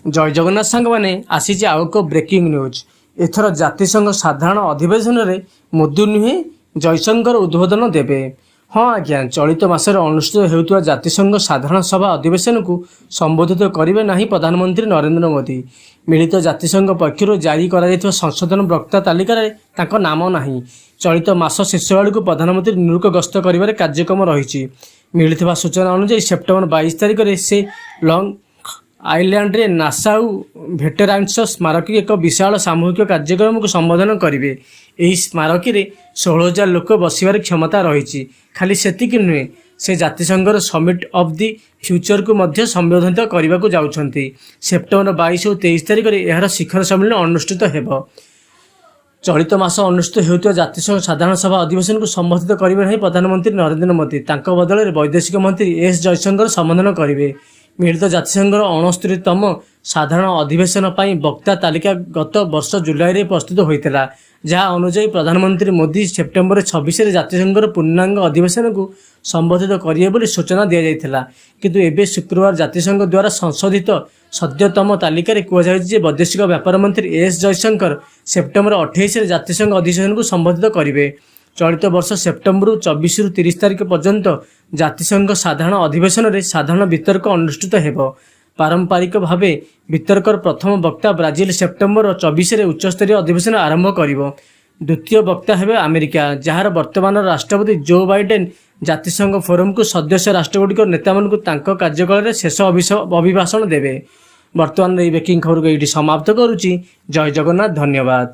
ଜୟ ଜଗନ୍ନାଥ ସାଙ୍ଗମାନେ, ଆସିଛି ଆଉ ଏକ ବ୍ରେକିଂ ନ୍ୟୁଜ୍। ଏଥର ଜାତିସଂଘ ସାଧାରଣ ଅଧିବେଶନରେ ମୋଦି ନୁହେଁ, ଜୟଶଙ୍କର ଉଦ୍ବୋଧନ ଦେବେ। ହଁ ଆଜ୍ଞା, ଚଳିତ ମାସରେ ଅନୁଷ୍ଠିତ ହେଉଥିବା ଜାତିସଂଘ ସାଧାରଣ ସଭା ଅଧିବେଶନକୁ ସମ୍ବୋଧିତ କରିବେ ନାହିଁ ପ୍ରଧାନମନ୍ତ୍ରୀ ନରେନ୍ଦ୍ର ମୋଦି। ମିଳିତ ଜାତିସଂଘ ପକ୍ଷରୁ ଜାରି କରାଯାଇଥିବା ସଂଶୋଧନ ବକ୍ତା ତାଲିକାରେ ତାଙ୍କ ନାମ ନାହିଁ। ଚଳିତ ମାସ ଶେଷ ବେଳକୁ ପ୍ରଧାନମନ୍ତ୍ରୀ ନ୍ୟୁୟର୍କ ଗସ୍ତ କରିବାର କାର୍ଯ୍ୟକ୍ରମ ରହିଛି। ମିଳିଥିବା ସୂଚନା ଅନୁଯାୟୀ, ସେପ୍ଟେମ୍ବର 22 ତାରିଖରେ ସେ ଲଙ୍ଗ ଆଇଲ୍ୟାଣ୍ଡରେ ନାସାଉ ଭେଟେରାନ୍ସ ସ୍ମାରକୀ ଏକ ବିଶାଳ ସାମୂହିକ କାର୍ଯ୍ୟକ୍ରମକୁ ସମ୍ବୋଧନ କରିବେ। ଏହି ସ୍ମାରକୀରେ 16,000 ଲୋକ ବସିବାର କ୍ଷମତା ରହିଛି। ଖାଲି ସେତିକି ନୁହେଁ, ସେ ଜାତିସଂଘର ସମିଟ୍ ଅଫ୍ the ଫ୍ୟୁଚରକୁ ମଧ୍ୟ ସମ୍ବୋଧିତ କରିବାକୁ ଯାଉଛନ୍ତି। ସେପ୍ଟେମ୍ବର 22 ଓ 23 ତାରିଖରେ ଏହାର ଶିଖର ସମ୍ମିଳନୀ ଅନୁଷ୍ଠିତ ହେବ। ଚଳିତ ମାସ ଅନୁଷ୍ଠିତ ହେଉଥିବା ଜାତିସଂଘ ସାଧାରଣ ସଭା ଅଧିବେଶନକୁ ସମ୍ବୋଧିତ କରିବେ ନାହିଁ ପ୍ରଧାନମନ୍ତ୍ରୀ ନରେନ୍ଦ୍ର ମୋଦି। ତାଙ୍କ ବଦଳରେ ବୈଦେଶିକ ମନ୍ତ୍ରୀ ଏସ୍ ଜୟଶଙ୍କର ସମ୍ବୋଧନ କରିବେ। ମିଳିତ ଜାତିସଂଘର 69ତମ ସାଧାରଣ ଅଧିବେଶନ ପାଇଁ ବକ୍ତା ତାଲିକା ଗତ ବର୍ଷ ଜୁଲାଇରେ ପ୍ରସ୍ତୁତ ହୋଇଥିଲା, ଯାହା ଅନୁଯାୟୀ ପ୍ରଧାନମନ୍ତ୍ରୀ ମୋଦି ସେପ୍ଟେମ୍ବର 26ରେ ଜାତିସଂଘର ପୂର୍ଣ୍ଣାଙ୍ଗ ଅଧିବେଶନକୁ ସମ୍ବୋଧିତ କରିବେ ବୋଲି ସୂଚନା ଦିଆଯାଇଥିଲା। କିନ୍ତୁ ଏବେ ଶୁକ୍ରବାର ଜାତିସଂଘ ଦ୍ୱାରା ସଂଶୋଧିତ ସଦ୍ୟତମ ତାଲିକାରେ କୁହାଯାଇଛି ଯେ ବୈଦେଶିକ ବ୍ୟାପାର ମନ୍ତ୍ରୀ ଏସ୍ ଜୟଶଙ୍କର ସେପ୍ଟେମ୍ବର 28ରେ ଜାତିସଂଘ ଅଧିବେଶନକୁ ସମ୍ବୋଧିତ କରିବେ। ଚଳିତ ବର୍ଷ ସେପ୍ଟେମ୍ବର 24ରୁ 30 ତାରିଖ ପର୍ଯ୍ୟନ୍ତ ଜାତିସଂଘ ସାଧାରଣ ଅଧିବେଶନରେ ସାଧାରଣ ବିତର୍କ ଅନୁଷ୍ଠିତ ହେବ। ପାରମ୍ପରିକ ଭାବେ ବିତର୍କର ପ୍ରଥମ ବକ୍ତା ବ୍ରାଜିଲ ସେପ୍ଟେମ୍ବର 24ରେ ଉଚ୍ଚସ୍ତରୀୟ ଅଧିବେଶନ ଆରମ୍ଭ କରିବ। ଦ୍ୱିତୀୟ ବକ୍ତା ହେବେ ଆମେରିକା, ଯାହାର ବର୍ତ୍ତମାନର ରାଷ୍ଟ୍ରପତି ଜୋ ବାଇଡେନ୍ ଜାତିସଂଘ ଫୋରମକୁ ସଦସ୍ୟ ରାଷ୍ଟ୍ରଗୁଡ଼ିକର ନେତାମାନଙ୍କୁ ତାଙ୍କ କାର୍ଯ୍ୟକାଳରେ ଶେଷ ଅଭିଭାଷଣ ଦେବେ। ବର୍ତ୍ତମାନ ଏହି ବ୍ରେକିଂ ଖବରକୁ ଏଇଠି ସମାପ୍ତ କରୁଛି। ଜୟ ଜଗନ୍ନାଥ, ଧନ୍ୟବାଦ।